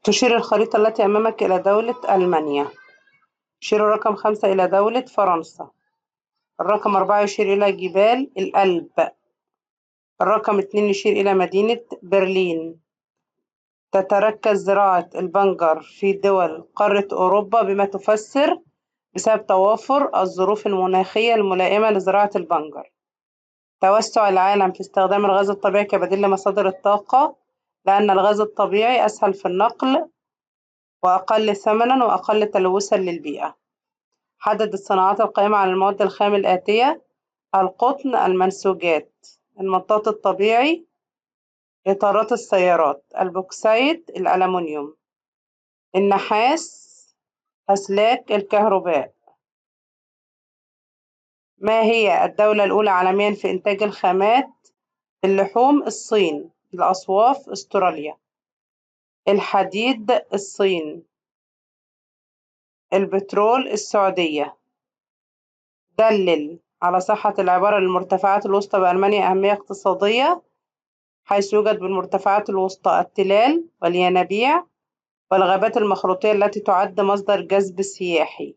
تشير الخريطة التي أمامك إلى دولة ألمانيا. يشير الرقم 5 إلى دولة فرنسا. الرقم 4 يشير إلى جبال الألب. الرقم 2 يشير إلى مدينة برلين. تتركز زراعة البنجر في دول قارة أوروبا بما تفسر بسبب توافر الظروف المناخية الملائمة لزراعة البنجر. توسع العالم في استخدام الغاز الطبيعي كبديل لمصادر الطاقة، لأن الغاز الطبيعي أسهل في النقل وأقل ثمنًا وأقل تلوثًا للبيئة. حدد الصناعات القائمة على المواد الخام الآتية: القطن، المنسوجات، المطاط الطبيعي، إطارات السيارات، البوكسايت، الألمنيوم، النحاس، أسلاك الكهرباء. ما هي الدولة الأولى عالميًا في إنتاج الخامات؟ اللحوم الصين. الأصواف أستراليا. الحديد الصين. البترول السعودية. دلل على صحة العبارة للمرتفعات الوسطى بألمانيا أهمية اقتصادية، حيث يوجد بالمرتفعات الوسطى التلال والينابيع والغابات المخروطية التي تعد مصدر جذب سياحي.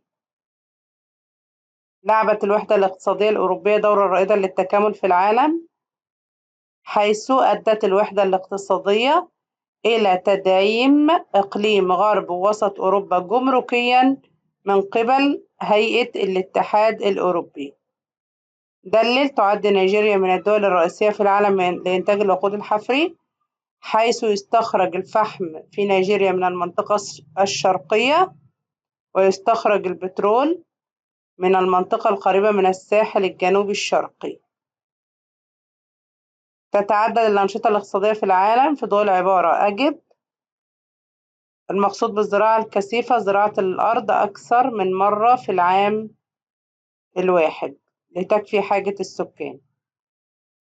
لعبت الوحدة الاقتصادية الأوروبية دورًا رائدًا للتكامل في العالم، حيث أدت الوحدة الاقتصادية إلى تدعيم إقليم غرب ووسط أوروبا جمركيًا من قبل هيئة الاتحاد الأوروبي. دلل تعد نيجيريا من الدول الرئيسية في العالم لإنتاج الوقود الحفري، حيث يستخرج الفحم في نيجيريا من المنطقة الشرقية، ويستخرج البترول من المنطقة القريبة من الساحل الجنوبي الشرقي. تتعدد الأنشطة الاقتصادية في العالم في دول عبارة: أجب. المقصود بالزراعة الكثيفة زراعة الأرض أكثر من مرة في العام الواحد لتكفي حاجة السكان.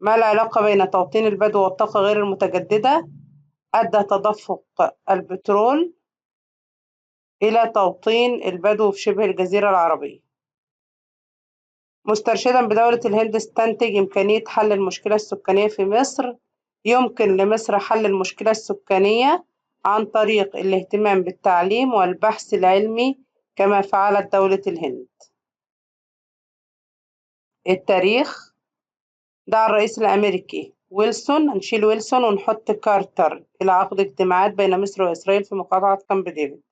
ما العلاقة بين توطين البدو والطاقة غير المتجددة؟ أدى تدفق البترول إلى توطين البدو في شبه الجزيرة العربية. مسترشدا بدولة الهند استنتج إمكانية حل المشكلة السكانية في مصر. يمكن لمصر حل المشكلة السكانية عن طريق الاهتمام بالتعليم والبحث العلمي كما فعلت دولة الهند. التاريخ. دعا الرئيس الأمريكي ويلسون، نشيل ويلسون ونحط كارتر، إلى عقد اجتماعات بين مصر وإسرائيل في مقاطعة كامب ديفيد.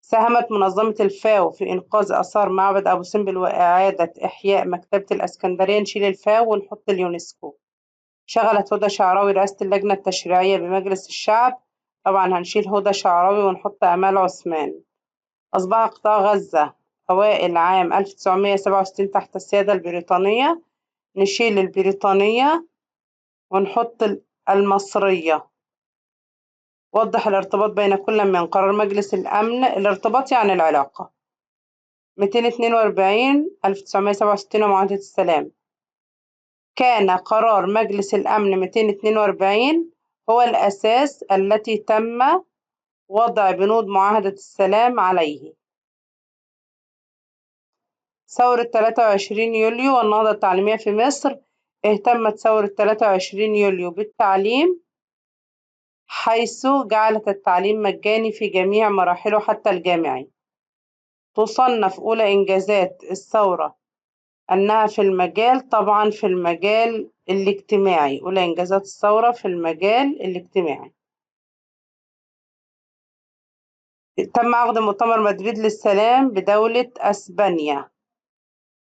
ساهمت منظمة الفاو في إنقاذ آثار معبد أبو سمبل وإعادة إحياء مكتبة الإسكندرية، نشيل الفاو ونحط اليونسكو. شغلت هدى شعراوي رئاسة اللجنة التشريعية بمجلس الشعب، طبعا هنشيل هدى شعراوي ونحط أمال عثمان. أصبح قطاع غزة أوائل عام 1967 تحت السيادة البريطانية، نشيل البريطانية ونحط المصرية. وضح الارتباط بين كل من قرار مجلس الأمن. الارتباط يعني العلاقة. 242 1967 ومعاهدة السلام. كان قرار مجلس الأمن 242 هو الأساس التي تم وضع بنود معاهدة السلام عليه. ثورة 23 يوليو والنهضة التعليمية في مصر. اهتمت ثورة 23 يوليو بالتعليم، حيث جعلت التعليم مجاني في جميع مراحله حتى الجامعي. تصنف أولى إنجازات الثورة أنها في المجال الاجتماعي. أولى إنجازات الثورة في المجال الاجتماعي. تم عقد مؤتمر مدريد للسلام بدولة أسبانيا.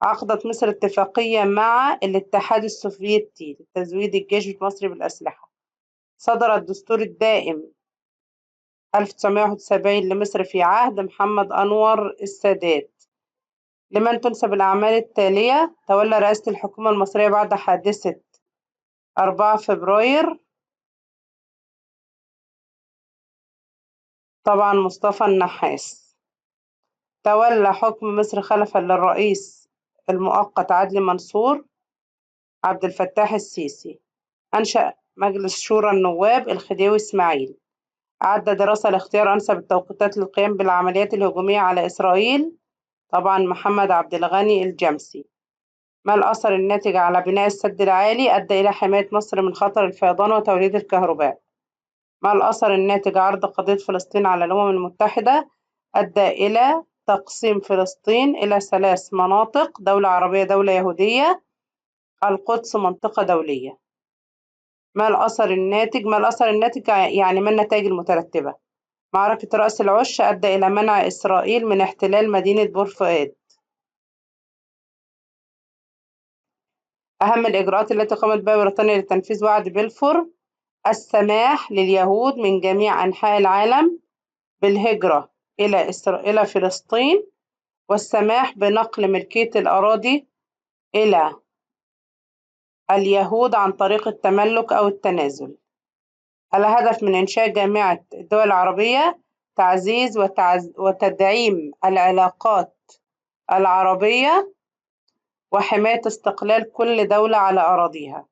عقدت مصر اتفاقية مع الاتحاد السوفيتي لتزويد الجيش المصري بالأسلحة. صدر الدستور الدائم 1971 لمصر في عهد محمد أنور السادات. لمن تنسب الأعمال التالية؟ تولى رئاسة الحكومة المصرية بعد حادثة 4 فبراير طبعا مصطفى النحاس. تولى حكم مصر خلفا للرئيس المؤقت عدلي منصور عبد الفتاح السيسي. أنشأ مجلس شورى النواب الخديوي إسماعيل. أعد دراسة لاختيار أنسب التوقيتات للقيام بالعمليات الهجومية على إسرائيل، طبعا محمد عبد الغني الجمسي. ما الأثر الناتج على بناء السد العالي؟ أدى إلى حماية مصر من خطر الفيضان وتوليد الكهرباء. ما الأثر الناتج عرض قضية فلسطين على الأمم المتحدة؟ أدى إلى تقسيم فلسطين إلى 3 مناطق: دولة عربية، دولة يهودية، القدس منطقة دولية. ما الأثر الناتج؟ ما الأثر الناتج يعني ما النتائج المترتبة؟ معركة رأس العش أدى إلى منع إسرائيل من احتلال مدينة بور فؤاد. أهم الإجراءات التي قامت بها بريطانيا لتنفيذ وعد بلفور: السماح لليهود من جميع أنحاء العالم بالهجرة إلى فلسطين، والسماح بنقل ملكية الأراضي إلى اليهود عن طريق التملك أو التنازل. الهدف من إنشاء جامعة الدول العربية تعزيز وتدعيم العلاقات العربية وحماية استقلال كل دولة على أراضيها.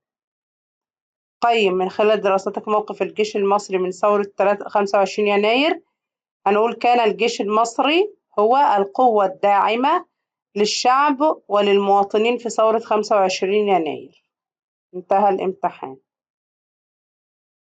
قيم من خلال دراستك موقف الجيش المصري من ثورة 25 يناير. هنقول كان الجيش المصري هو القوة الداعمة للشعب وللمواطنين في ثورة 25 يناير. انتهى الامتحان.